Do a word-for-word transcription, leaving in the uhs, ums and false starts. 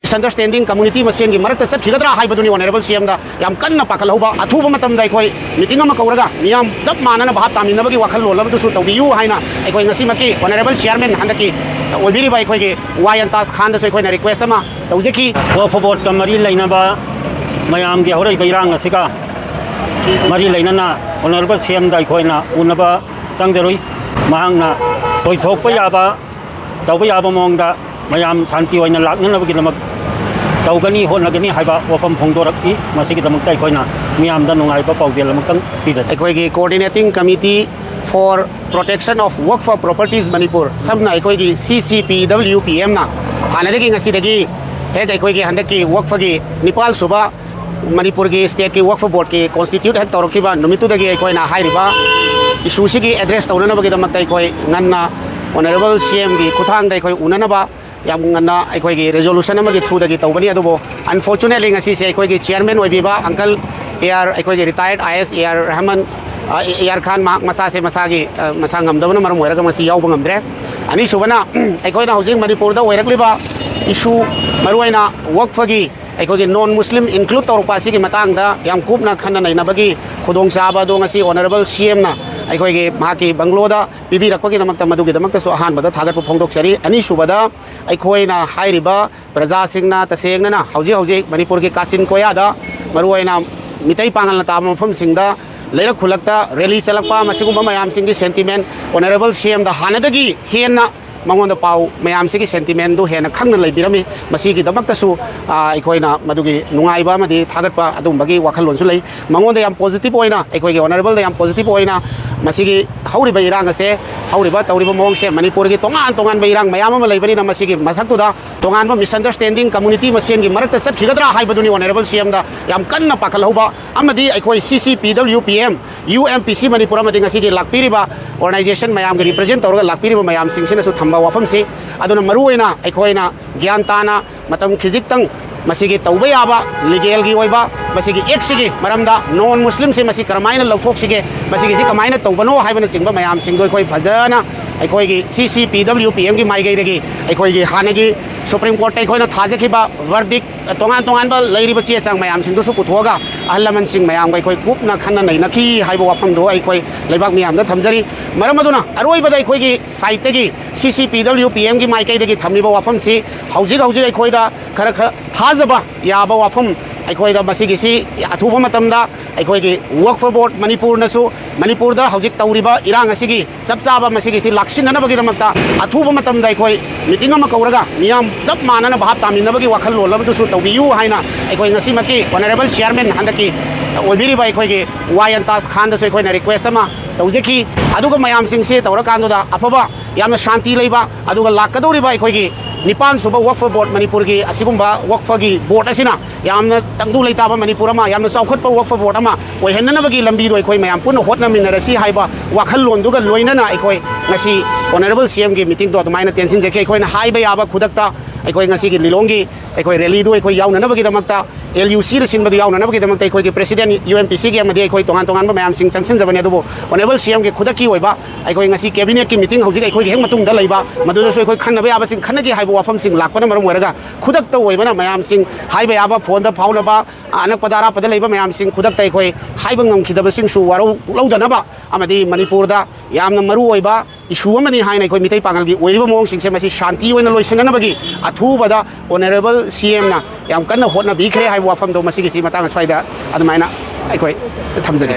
ꯃꯤꯁꯑꯟꯗꯔꯁ꯭ꯇꯦꯟꯗꯤꯡ community ꯃꯁꯦꯟꯒꯤ ꯃꯔꯛꯇ ꯆꯠꯈꯤꯒꯗ꯭ꯔꯥ ꯍꯥꯏꯕꯗꯨꯅꯤ honourable ꯁꯤ ꯑꯦꯝꯗ ꯌꯥꯝ ꯀꯟꯅ ꯄꯥꯈꯠꯍꯧꯕ꯫ ꯑꯊꯨꯕ ꯃꯇꯝꯗ ꯑꯩꯈꯣꯏ ꯃꯤꯇꯤꯡ ꯑꯃ ꯀꯧꯔꯒ ꯃꯤꯌꯥꯝ ꯆꯞ ꯃꯥꯟꯅꯅ ꯚꯥꯞ ꯇꯥꯃꯤꯟꯅꯕꯒꯤ ꯋꯥꯈꯜꯂꯣꯟ ꯑꯃꯗꯨꯁꯨ ꯇꯧꯕꯤꯌꯨ ꯍꯥꯏꯅ ꯑꯩꯈꯣꯏ ꯉꯁꯤꯃꯛꯀꯤ ꯑꯣꯅꯔꯦꯕꯜ ꯆꯤꯌꯥꯔꯃꯦꯟ ꯍꯟꯗꯛꯀꯤ ꯑꯣꯏꯕꯤꯔꯤꯕ ꯑꯩꯈꯣꯏꯒꯤ ꯋꯥꯏ ꯑꯟꯇꯥꯖ ꯈꯥꯟꯗꯁꯨ ꯑꯩꯈꯣꯏꯅ ꯔꯤꯀ꯭ꯋꯦꯁ ꯑꯃ ꯇꯧꯖꯈꯤ꯫ ꯋꯛꯐ ꯕꯣꯔꯗꯀ ꯃꯔꯤ ꯂꯩꯅꯕ ꯃꯌꯥꯝꯒꯤ ꯍꯧꯔꯛꯏꯕ ꯏꯔꯥꯡ ꯑꯁꯤꯒ ꯃꯔꯤ ꯂꯩꯅꯅ ꯑꯣꯅꯔꯦꯕꯜ ꯁꯤ ꯑꯦꯝꯗ ꯑꯩꯈꯣꯏꯅ ꯎꯅꯕ ꯆꯪꯖꯔꯨꯏ꯫ ꯃꯍꯥꯛꯅ ꯑꯣꯏꯊꯣꯛꯄ ꯌꯥꯕ, ꯇꯧꯕ ꯌꯥꯕ ꯃꯑꯣꯡꯗ ꯃꯌꯥꯝ ꯁꯥꯟꯇꯤ ꯑꯣꯏꯅ ꯂꯥꯛꯅꯅꯕꯒꯤꯗꯃꯛ ꯇꯧꯒꯅꯤ, ꯍꯣꯠꯅꯒꯅꯤ ꯍꯥꯏꯕ ꯋꯥꯐꯝ ꯐꯣꯡꯗꯣꯔꯛꯏ꯫ ꯃꯁꯤꯒꯤꯗꯃꯛꯇ ꯑꯩꯈꯣꯏꯅ ꯃꯤꯌꯥꯝꯗ ꯅꯨꯡꯉꯥꯏꯕ ꯄꯥꯎꯖꯦꯜ ꯑꯃꯇꯪ ꯄꯤꯖꯔꯤ꯫ ꯑꯩꯈꯣꯏꯒꯤ Coordinating Committee for Protection of Waqf Properties Manipur, ꯁꯝꯅ ꯑꯩꯈꯣꯏꯒꯤ ꯁꯤ ꯁꯤ ꯄꯤ ꯗꯕ꯭ꯂꯤꯎ ꯄꯤ ꯑꯦꯝꯅ ꯍꯥꯟꯅꯗꯒꯤ ꯉꯁꯤꯗꯒꯤ ꯍꯦꯛ ꯑꯩꯈꯣꯏꯒꯤ ꯍꯟꯗꯛꯀꯤ ꯋꯛꯐꯒꯤ ꯅꯤꯄꯥꯜ ꯁꯨꯕ ꯃꯅꯤꯄꯨꯔꯒꯤ ꯁ꯭ꯇꯦꯠꯀꯤ ꯋꯛꯐ ꯕꯣꯔꯗꯀꯤ ꯀꯣꯟꯁꯇꯤꯇ꯭ꯌꯨꯠ ꯍꯦꯛ ꯇꯧꯔꯛꯈꯤꯕ ꯅꯨꯃꯤꯠꯇꯨꯗꯒꯤ ꯑꯩꯈꯣꯏꯅ ꯍꯥꯏꯔꯤꯕ ꯏꯁꯨꯁꯤꯒꯤ ꯑꯦꯗ꯭ꯔꯦꯁ ꯇꯧꯅꯅꯕꯒꯤꯗꯃꯛꯇ ꯑꯩꯈꯣꯏ ꯉꯟꯅ ꯑꯣꯅꯔꯦꯕꯜ ꯁꯤ ꯑꯦꯝꯒꯤ ꯈꯨꯠꯊꯥꯡꯗ ꯑꯩꯈꯣꯏ ꯎꯅꯅꯕ ꯌꯥꯝ ꯉꯟꯅ ꯑꯩꯈꯣꯏꯒꯤ ꯔꯦꯖꯣꯂꯨꯁꯟ ꯑꯃꯒꯤ ꯊ꯭ꯔꯨꯗꯒꯤ ꯇꯧꯕꯅꯤ꯫ ꯑꯗꯨꯕꯨ ꯑꯟꯐꯣꯔꯆꯨꯅꯦꯠꯂꯤ ꯉꯁꯤꯁꯦ ꯑꯩꯈꯣꯏꯒꯤ ꯆꯤꯌꯔꯃꯦꯟ ꯑꯣꯏꯕꯤꯕ ꯑꯪꯀꯜ ꯑꯦ ꯑꯥꯔ, ꯑꯩꯈꯣꯏꯒꯤ ꯔꯤꯇꯥꯌꯔꯠ ꯑꯥꯏ ꯑꯦꯁ ꯑꯦ ꯑꯥꯔ ꯔꯍꯃꯟ, ꯑ, ꯑꯦ ꯑꯥꯔ ꯈꯥꯟ, ꯃꯍꯥꯛ ꯃꯁꯥꯁꯦ ꯃꯁꯥꯒꯤ, ꯑ, ꯃꯁꯥ ꯉꯝꯗꯕꯅ ꯃꯔꯝ ꯑꯣꯏꯔꯒ ꯃꯁꯤ ꯌꯥꯎꯕ ꯉꯝꯗ꯭ꯔꯦ꯫ ꯑꯅꯤꯁꯨꯕꯅ, ꯑꯩꯈꯣꯏꯅ ꯍꯧꯖꯤꯛ ꯃꯅꯤꯄꯨꯔꯗ ꯑꯣꯏꯔꯛꯂꯤꯕ ꯏꯁꯨ, ꯃꯔꯨꯑꯣꯏꯅ ꯋꯛꯐꯒꯤ ꯑꯩꯈꯣꯏꯒꯤ ꯅꯣꯟ ꯃꯨꯁꯂꯤꯝ ꯏꯟꯀ꯭ꯂꯨꯗ ꯇꯧꯔꯛꯄ ꯑꯁꯤꯒꯤ ꯃꯇꯥꯡꯗ ꯌꯥꯝ ꯀꯨꯞꯅ ꯈꯟꯅ ꯅꯩꯅꯕꯒꯤ ꯈꯨꯗꯣꯡꯆꯥꯕ ꯑꯗꯨ ꯉꯁꯤ ꯑꯣꯅꯔꯦꯕꯜ ꯁꯤ ꯑꯦꯝꯅ ꯑꯩꯈꯣꯏꯒꯤ ꯃꯍꯥꯛꯀꯤ ꯕꯪꯒ꯭ꯂꯣꯗ ꯄꯤꯕꯤꯔꯛꯄꯒꯤꯗꯃꯛꯇ ꯃꯗꯨꯒꯤꯗꯃꯛꯇꯁꯨ ꯑꯍꯥꯟꯕꯗ ꯊꯥꯒꯠꯄ ꯐꯣꯡꯗꯣꯛꯆꯔꯤ꯫ ꯑꯅꯤꯁꯨꯕꯗ, ꯑꯩꯈꯣꯏꯅ ꯍꯥꯏꯔꯤꯕ ꯄ꯭ꯔꯖꯥꯁꯤꯡꯅ ꯇꯁꯦꯡꯅꯅ ꯍꯧꯖꯤꯛ ꯍꯧꯖꯤꯛ ꯃꯅꯤꯄꯨꯔꯒꯤ ꯀꯥꯆꯤꯟ ꯀꯣꯌꯥꯗ, ꯃꯔꯨꯑꯣꯏꯅ ꯃꯤꯇꯩ ꯄꯥꯉꯜꯅ ꯇꯥꯕ ꯃꯐꯝꯁꯤꯡꯗ, ꯂꯩꯔꯛ ꯈꯨꯜꯂꯛꯇ ꯔꯦꯂꯤ ꯆꯠꯂꯛꯄ, ꯃꯁꯤꯒꯨꯝꯕ ꯃꯌꯥꯝꯁꯤꯡꯒꯤ ꯁꯦꯟꯇꯤꯃꯦꯟ ꯑꯣꯅꯔꯦꯕꯜ ꯁꯤ ꯑꯦꯝꯗ ꯍꯥꯟꯅꯗꯒꯤ ꯍꯦꯟꯅ ꯃꯉꯣꯟꯗ ꯄꯥꯎ ꯃꯌꯥꯝꯁꯤꯒꯤ ꯁꯦꯟꯇꯤꯃꯦꯟꯗꯨ ꯍꯦꯟꯅ ꯈꯪꯅ ꯂꯩꯕꯤꯔꯝꯃꯤ꯫ ꯃꯁꯤꯒꯤꯗꯃꯛꯇꯁꯨ, ꯑ, ꯑꯩꯈꯣꯏꯅ ꯃꯗꯨꯒꯤ ꯅꯨꯡꯉꯥꯏꯕ ꯑꯃꯗꯤ ꯊꯥꯒꯠꯄ ꯑꯗꯨꯒꯨꯝꯕꯒꯤ ꯋꯥꯈꯜꯂꯣꯟꯁꯨ ꯂꯩ꯫ ꯃꯉꯣꯟꯗ ꯌꯥꯝ ꯄꯣꯖꯤꯇꯤꯚ ꯑꯣꯏꯅ, ꯑꯩꯈꯣꯏꯒꯤ ꯑꯣꯅꯔꯦꯕꯜꯗ ꯌꯥꯝ ꯄꯣꯖꯤꯇꯤꯚ ꯑꯣꯏꯅ ꯃꯁꯤꯒꯤ ꯍꯧꯔꯤꯕ ꯏꯔꯥꯡ ꯑꯁꯦ, ꯍꯧꯔꯤꯕ ꯇꯧꯔꯤꯕ ꯃꯑꯣꯡꯁꯦ ꯃꯅꯤꯄꯨꯔꯒꯤ ꯇꯣꯉꯥꯟ ꯇꯣꯉꯥꯟꯕ ꯏꯔꯥꯡ ꯃꯌꯥꯝ ꯑꯃ ꯂꯩꯕꯅꯤꯅ ꯃꯁꯤꯒꯤ ꯃꯊꯛꯇꯨꯗ ꯇꯣꯉꯥꯟꯕ ꯃꯤꯁꯑꯟꯗꯔꯁ꯭ꯇꯦꯟꯗꯤꯡ ꯀꯝꯃ꯭ꯌꯨꯅꯤꯇꯤ ꯃꯁꯦꯟꯒꯤ ꯃꯔꯛꯇ ꯆꯠꯈꯤꯒꯗ꯭ꯔꯥ ꯍꯥꯏꯕꯗꯨꯅꯤ ꯑꯣꯅꯔꯦꯕꯜ ꯁꯤ ꯑꯦꯝꯗ ꯌꯥꯝ ꯀꯟꯅ ꯄꯥꯈꯠꯍꯧꯕ꯫ ꯑꯃꯗꯤ ꯑꯩꯈꯣꯏ C C P W P M, U M P C Manipur ꯑꯃꯗꯤ ꯉꯁꯤꯒꯤ ꯂꯥꯛꯄꯤꯔꯤꯕ ꯑꯣꯔꯒꯅꯥꯏꯖꯦꯁꯟ ꯃꯌꯥꯝꯒꯤ ꯔꯤꯄ꯭ꯔꯖꯦꯟ ꯇꯧꯔꯒ ꯂꯥꯛꯄꯤꯔꯤꯕ ꯃꯌꯥꯝꯁꯤꯡꯁꯤꯅꯁꯨ ꯊꯝꯕ ꯋꯥꯐꯝꯁꯤ꯫ ꯑꯗꯨꯅ ꯃꯔꯨꯑꯣꯏꯅ ꯑꯩꯈꯣꯏꯅ ꯒ꯭ꯌꯥꯟ ꯇꯥꯅ ꯃꯇꯝ ꯈꯤꯖꯤꯛꯇꯪ ꯃꯁꯤꯒꯤ ꯇꯧꯕ ꯌꯥꯕ ꯂꯤꯒꯦꯜꯒꯤ ꯑꯣꯏꯕ ꯃꯁꯤꯒꯤ ꯑꯦꯛꯁꯤꯒꯤ ꯃꯔꯝꯗ, ꯅꯣꯟ ꯃꯨꯁꯂꯤꯝꯁꯦ ꯃꯁꯤ ꯀꯔꯝꯍꯥꯏꯅ ꯂꯧꯊꯣꯛꯁꯤꯒꯦ, ꯃꯁꯤꯒꯤꯁꯤ ꯀꯃꯥꯏꯅ ꯇꯧꯕꯅꯣ ꯍꯥꯏꯕꯅꯆꯤꯡꯕ ꯃꯌꯥꯝꯁꯤꯡꯗꯣ ꯑꯩꯈꯣꯏ ꯐꯖꯅ ꯑꯩꯈꯣꯏꯒꯤ CCPWPMꯒꯤ ꯃꯥꯏꯀꯩꯗꯒꯤ ꯑꯩꯈꯣꯏꯒꯤ ꯍꯥꯟꯅꯒꯤ Supreme Courtꯇ ꯑꯩꯈꯣꯏꯅ ꯊꯥꯖꯈꯤꯕ verdict, ꯇꯣꯉꯥꯟ ꯇꯣꯉꯥꯟꯕ ꯂꯩꯔꯤꯕ ꯆꯦ ꯆꯥꯡ ꯃꯌꯥꯝꯁꯤꯡꯗꯨꯁꯨ ꯄꯨꯊꯣꯛꯑꯒ ꯑꯍꯜ ꯂꯃꯟꯁꯤꯡ ꯃꯌꯥꯝꯒ ꯑꯩꯈꯣꯏ ꯀꯨꯞꯅ ꯈꯟꯅ ꯅꯩꯅꯈꯤ ꯍꯥꯏꯕ ꯋꯥꯐꯝꯗꯨ ꯑꯩꯈꯣꯏ ꯂꯩꯕꯥꯛ ꯃꯤꯌꯥꯝꯗ ꯊꯝꯖꯔꯤ꯫ ꯃꯔꯝ ꯑꯗꯨꯅ ꯑꯔꯣꯏꯕꯗ ꯑꯩꯈꯣꯏꯒꯤ sideꯇꯒꯤ CCPWPMꯒꯤ ꯃꯥꯏꯀꯩꯗꯒꯤ ꯊꯝꯂꯤꯕ ꯋꯥꯐꯝꯁꯤ ꯍꯧꯖꯤꯛ ꯍꯧꯖꯤꯛ ꯑꯩꯈꯣꯏꯗ ꯈꯔ ꯈꯔ ꯊꯥꯖꯕ ꯌꯥꯕ ꯋꯥꯐꯝ, ꯑꯩꯈꯣꯏꯗ ꯃꯁꯤꯒꯤꯁꯤ ꯑꯊꯨꯕ ꯃꯇꯝꯗ ꯑꯩꯈꯣꯏꯒꯤ Waqf Board ꯃꯅꯤꯄꯨꯔꯅꯁꯨ ꯃꯅꯤꯄꯨꯔꯗ ꯍꯧꯖꯤꯛ ꯇꯧꯔꯤꯕ ꯏꯔꯥꯡ ꯑꯁꯤꯒꯤ ꯆꯞ ꯆꯥꯕ ꯃꯁꯤꯒꯤꯁꯤ ꯂꯥꯛꯁꯤꯟꯅꯅꯕꯒꯤꯗꯃꯛꯇ ꯑꯊꯨꯕ ꯃꯇꯝꯗ ꯑꯩꯈꯣꯏ meeting ꯑꯃ ꯀꯧꯔꯒ ꯃꯤꯌꯥꯝ ꯆꯞ ꯃꯥꯟꯅꯅ ꯚꯥꯞ ꯇꯥꯃꯤꯟꯅꯕꯒꯤ ꯋꯥꯈꯜꯂꯣꯟ ꯑꯃꯗꯨꯁꯨ ꯇꯧꯕꯤꯌꯨ ꯍꯥꯏꯅ ꯑꯩꯈꯣꯏ ꯉꯁꯤꯃꯛꯀꯤ Honourable Chairman ꯍꯟꯗꯛꯀꯤ ꯑꯣꯏꯕꯤꯔꯤꯕ ꯑꯩꯈꯣꯏꯒꯤ ꯋꯥ ꯑꯦꯟꯇꯥꯖ ꯈꯥꯟꯗꯁꯨ ꯑꯩꯈꯣꯏꯅ request ꯑꯃ ꯇꯧꯖꯈꯤ꯫ ꯑꯗꯨꯒ ꯃꯌꯥꯝꯁꯤꯡꯁꯦ ꯇꯧꯔꯀꯥꯟꯗꯨꯗ ꯑꯐꯕ, ꯌꯥꯝꯅ ꯁꯥꯟꯇꯤ ꯂꯩꯕ, ꯑꯗꯨꯒ ꯂꯥꯛꯀꯗꯧꯔꯤꯕ ꯑꯩꯈꯣꯏꯒꯤ ꯅꯤꯄꯥꯟ ꯁꯨꯕ Waqf Board ꯃꯅꯤꯄꯨꯔꯒꯤ ꯑꯁꯤꯒꯨꯝꯕ ꯋꯛꯐꯒꯤ board ꯑꯁꯤꯅ ꯌꯥꯝꯅ ꯇꯪꯗꯨ ꯂꯩꯇꯥꯕ ꯃꯅꯤꯄꯨꯔ ꯑꯃ, ꯌꯥꯝꯅ ꯆꯥꯎꯈꯠꯄ ꯋꯛꯐ board ꯑꯃ ꯑꯣꯏꯍꯟꯅꯅꯕꯒꯤ ꯂꯝꯕꯤꯗꯣ ꯑꯩꯈꯣꯏ ꯃꯌꯥꯝ ꯄꯨꯟꯅ ꯍꯣꯠꯅꯃꯤꯟꯅꯔꯁꯤ ꯍꯥꯏꯕ ꯋꯥꯈꯜꯂꯣꯟꯗꯨꯒ ꯂꯣꯏꯅꯅ ꯑꯩꯈꯣꯏ ꯉꯁꯤ Honourable CMꯒꯤ meetingꯗꯣ ꯑꯗꯨꯃꯥꯏꯅ ꯇꯦꯟꯁꯤꯟꯖꯈꯤ꯫ ꯑꯩꯈꯣꯏꯅ ꯍꯥꯏꯕ ꯌꯥꯕ ꯈꯨꯗꯛꯇ ꯑꯩꯈꯣꯏ ꯉꯁꯤꯒꯤ ꯂꯤꯂꯣꯡꯒꯤ ꯑꯩꯈꯣꯏ rallyꯗꯨ ꯑꯩꯈꯣꯏ ꯌꯥꯎꯅꯅꯕꯒꯤꯗꯃꯛꯇ, LUCꯅ ꯁꯤꯟꯕꯗꯨ ꯌꯥꯎꯅꯅꯕꯒꯤꯗꯃꯛꯇ ꯑꯩꯈꯣꯏꯒꯤ president UMPCꯒꯤ ꯑꯃꯗꯤ ꯑꯩꯈꯣꯏ ꯇꯣꯉꯥꯟ ꯇꯣꯉꯥꯟꯕ ꯃꯌꯥꯝꯁꯤꯡ ꯆꯪꯁꯤꯟꯖꯕꯅꯤ꯫ ꯑꯗꯨꯕꯨ Honourable CMꯒꯤ ꯈꯨꯗꯛꯀꯤ ꯑꯣꯏꯕ ꯑꯩꯈꯣꯏ ꯉꯁꯤ cabinetꯀꯤ meeting ꯍꯧꯖꯤꯛ ꯑꯩꯈꯣꯏꯒꯤ ꯍꯦꯛ ꯃꯇꯨꯡꯗ ꯂꯩꯕ, ꯃꯗꯨꯗꯁꯨ ꯑꯩꯈꯣꯏ ꯈꯟꯅꯕ ꯌꯥꯕꯁꯤꯡ ꯈꯟꯅꯒꯦ ꯍꯥꯏꯕ ꯋꯥꯐꯝꯁꯤꯡ ꯂꯥꯛꯄꯅ ꯃꯔꯝ ꯑꯣꯏꯔꯒ ꯈꯨꯗꯛꯇ ꯑꯣꯏꯕꯅ ꯃꯌꯥꯝꯁꯤꯡ ꯍꯥꯏꯕ ꯌꯥꯕ phoneꯗ ꯐꯥꯎꯅꯕ, ꯑꯅꯛꯄꯗ ꯑꯔꯥꯞꯄꯗ ꯂꯩꯕ ꯃꯌꯥꯝꯁꯤꯡ ꯈꯨꯗꯛꯇ ꯑꯩꯈꯣꯏ ꯍꯥꯏꯕ ꯉꯝꯈꯤꯗꯕꯁꯤꯡꯁꯨ ꯋꯥꯔꯧ ꯂꯧꯗꯅꯕ ꯑꯃꯗꯤ ꯃꯅꯤꯄꯨꯔꯗ ꯌꯥꯝꯅ ꯃꯔꯨ ꯑꯣꯏꯕ issue ꯑꯃꯅꯤ ꯍꯥꯏꯅ ꯑꯩꯈꯣꯏ ꯃꯤꯇꯩ ꯄꯥꯉꯜꯒꯤ ꯑꯣꯏꯔꯤꯕ ꯃꯑꯣꯡꯁꯤꯡꯁꯦ ꯃꯁꯤ ꯁꯥꯟꯇꯤ ꯑꯣꯏꯅ ꯂꯣꯏꯁꯤꯟꯅꯅꯕꯒꯤ ꯑꯊꯨꯕꯗ Honourable CMꯅ ꯌꯥꯝ ꯀꯟꯅ ꯍꯣꯠꯅꯕꯤꯈ꯭ꯔꯦ ꯍꯥꯏꯕ ꯋꯥꯐꯝꯗꯣ ꯃꯁꯤꯒꯤꯁꯤ ꯃꯇꯥꯡ ꯑꯁ꯭ꯋꯥꯏꯗ ꯑꯗꯨꯃꯥꯏꯅ ꯑꯩꯈꯣꯏ ꯊꯝꯖꯒꯦ꯫